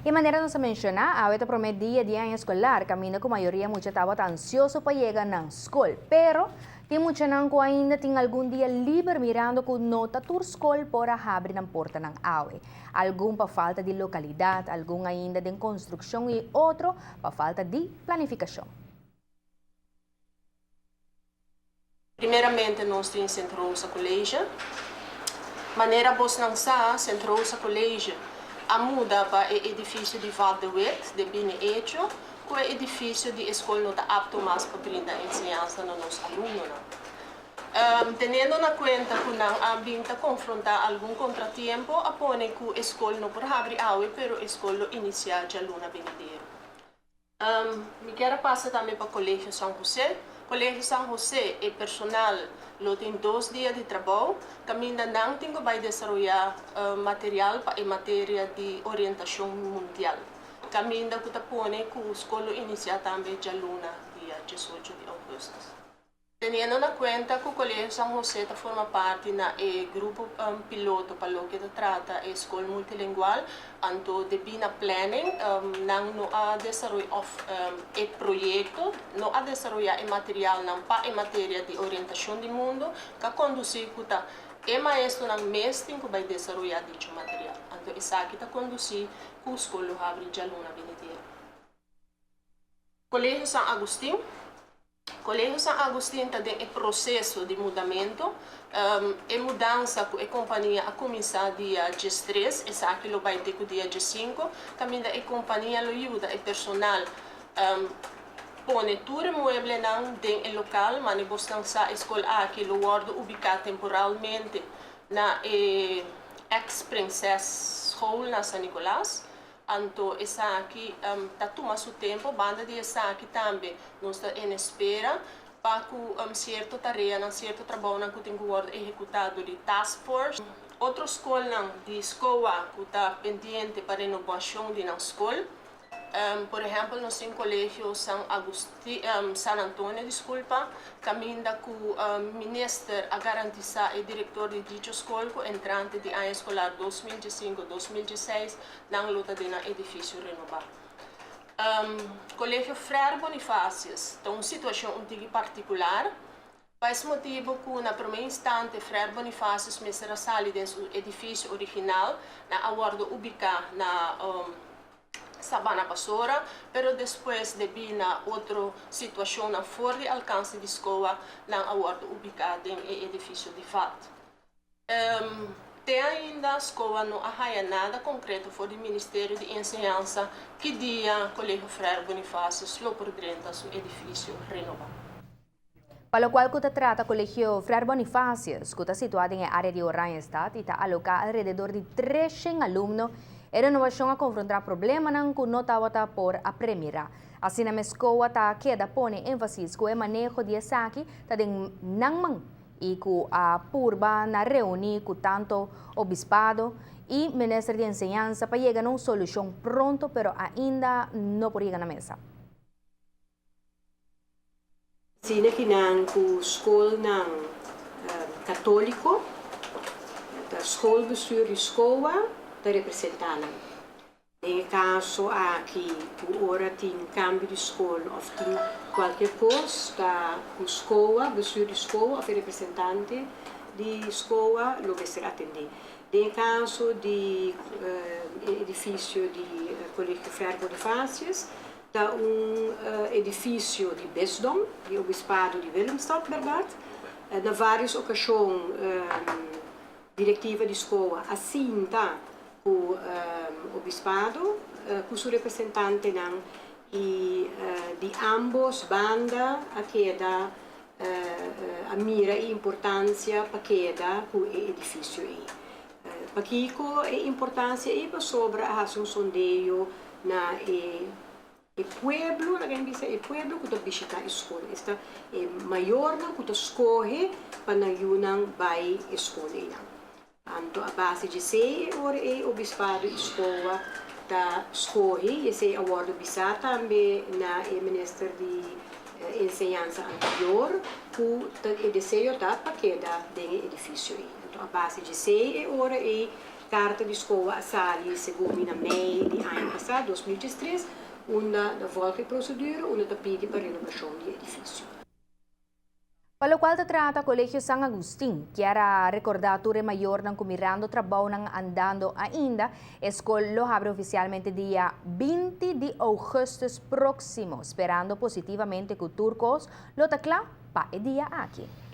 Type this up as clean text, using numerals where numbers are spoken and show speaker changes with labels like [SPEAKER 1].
[SPEAKER 1] E manera nos a menciona, awe ta prome dia di aña escolar, caminda cu mayoria mucha tabata ansioso pa yega nan scol. Pero, tin muchanan cu ainda tin algun dia liber mirando cu no ta tur scol por a habri nan portanan awe. Algun pa falta di localidad, algun ainda den construccion y otro pa falta di planificacion.
[SPEAKER 2] Primeramente nos tin Sint Rosa College. Manera bosnan sa, Sint Rosa College a muda pa e edifisio di Vat de Wit debí n'e echo ku e edifisio di e skol no ta apto mas pa brinda enseñansa na nos alumnonan. Teniendo na kuenta ku nan a bin ta konfrontá algun kontratiempo a pone ku e skol no por habri awe pero e skol lo inisiá djaluna benidero. Mi kier a pasa tambe pa Colegio San Jose. Colegio San Jose e personal lo tin dos dia di trabou caminda nan tin cu bay desaroya material pa e materia di orientacion mundial. Caminda cu ta pone cu scol lo inicia tambe djaluna dia diesocho di augustus. Teniendo na cuenta cu Colegio San Jose ta forma parti na e grupo piloto pa loke ta trata e scol multilingual, anto debí na planning nan no a desaroy of e proyecto no a desaroya e materialnan pa e materia di orientacion di mundo ca conduci cu ta e maestronan mes tin cu bay desaroya dicho material. Anto esaki ta conduci cu scol lo habri djaluna benidero. Colegio San Agustin. Colegio San Agustin ta den e proceso di mudamento. E mudansa cu e compania a cuminsa dia diestres, esaki lo bay te cu dia diescinco, caminda e compania lo yuda e personal pone tur e mueblenan den e local. Mane bosnan sa e scol aki lo wordo ubica temporalmente na e ex Prinses School na San Nicolas. Anto esaki ta tuma su tempo. Banda di esaki tambe nos ta en espera pa cu cierto tareanan, cierto trabounan cu tin cu wordo ehecuta dor di task force. Otro scolnan di SCOA cu ta pendiente pa renovacion di nan scol. Por ehempel nos tin Colegio San Agusti, San Antonio disculpa, caminda cu minister a garantisa e director di dicho scol cu entrante di aña escolar 2015, 2016 nan lo ta den nan edifisio renobá. Kolegio Frère Bonifacius ta un situashon un tiki partikular, pa es motibu ku na promé instante Frère Bonifacius mester a sali den su edifisio original, nan a wòrdu ubiká na Sabana Basora, pero despues debí na otro situashonnan for di alkanse di SCOA, nan a wòrdu ubiká den e edifisio di vat. Te ainda SCOA no a haya nada concreto for di Ministerio di Enseñansa ki dia Colegio Frère Bonifacius lo por drenta su edificio renoba.
[SPEAKER 1] Pa locual cu ta trata Colegio Frère Bonifacius, cu ta situa den e area di Oranjestad y ta aloca alrededor di 300 alumno, e renovacion a confronta problemanan cu no tabata por a premira. Asina mes SCOA ta keda pone enfasis cu e maneho di esaki ta den nan man. Y cu a purba na reuni cu tanto Obispado y Minister di Enseñansa pa yega na un solucion pronto pero ainda no por yega na mesa.
[SPEAKER 3] Asina ki nan ku skolnan katóliko, ta schoolbestuur di SCOA ta representá nan. Den e kaso aki ku ora tin kambio di skol òf tin kualke kos ta ku SCOA, bestuur di SCOA òf e representante di SCOA lo mester atendé. Den e kaso di e edifisio di Kolegio Frère Bonifatius ta un edifisio di bisdom, di obispado di Willemstad bèrdat. Na vários okashon Direktiva di SCOA a sinta ku Obispado ku su representantenan i di ambos banda a keda a mira e importansia pa keda ku e edifisio ei. Pakiko e importansia ei? Pasobra a hasi un sondeo na e E pueblo, laga mi bisa e pueblo ku ta bishitá e skol, esta e mayornan ku ta skohe pa nan yunan bai e skol einan. Anto a base dje esei e ora ei obispado i SCOA ta skohe i esei a wòrdu bisá tambe na e minister di enseñansa anterior ku ta e deseo ta pa keda den e edifisio ei. Anto a base dje esei e ora ei karta di SCOA a sali segun mi na mei di aña pasá. pasá, 2013, unda ta volg e prosedura, unda ta pidi pa renovashon di edifisio.
[SPEAKER 1] Pa lokual ta trata Kolegio San Agustin, kier a rekordá tur e mayornan ku mirando trabounan andando ainda, e skol lo habri ofisialmente dia 20 di ougùstùs próksimo, sperando positivamente ku tur kos lo ta kla pa e dia aki.